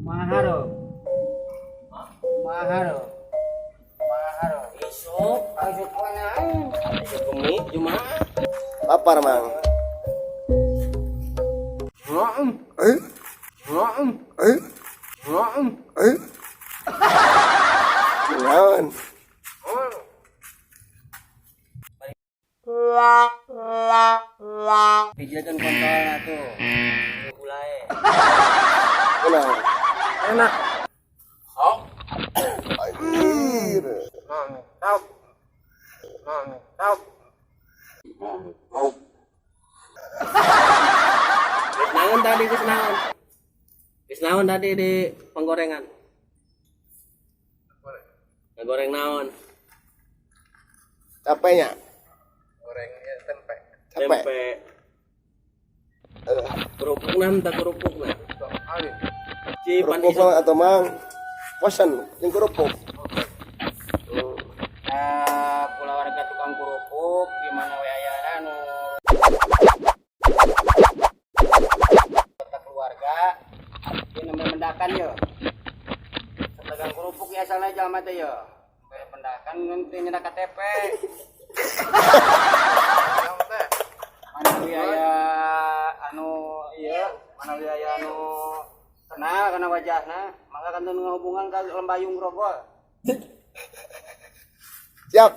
Maharo. Maharo. Maharo. Isuk, Isuk mana? Isuk kemi Jumat. Lapar, Mang. Eh? Eh? Eh? Naon? Pijeun kontolna tuh. Gulai. Kunaon? Enak. Oh. Anjir. Mantap. Mantap. Geus naon tadi, geus naon? Geus naon tadi di penggorengan? Ngegoreng naon? Capeknya? Gorengnya tempe. Capek. Tempe. Eh, Kerupuk nam tak kerupuk nah. Ali. Cipan kerupuk isuk. mah atau Mang? Bosan jeung kerupuk. Nah, keluarga tukang kerupuk di mana we ayana nu kota keluarga ini namanya mendakan yo. Pedagang kerupuk ya asalnya jelema teh yo. Sampai pendakan nanti nyedak KTP. Mana aya anu iya, mana aya anu kenal karena wajahna, maka kan ngahubungan ka Lembayung Grogol. Siap.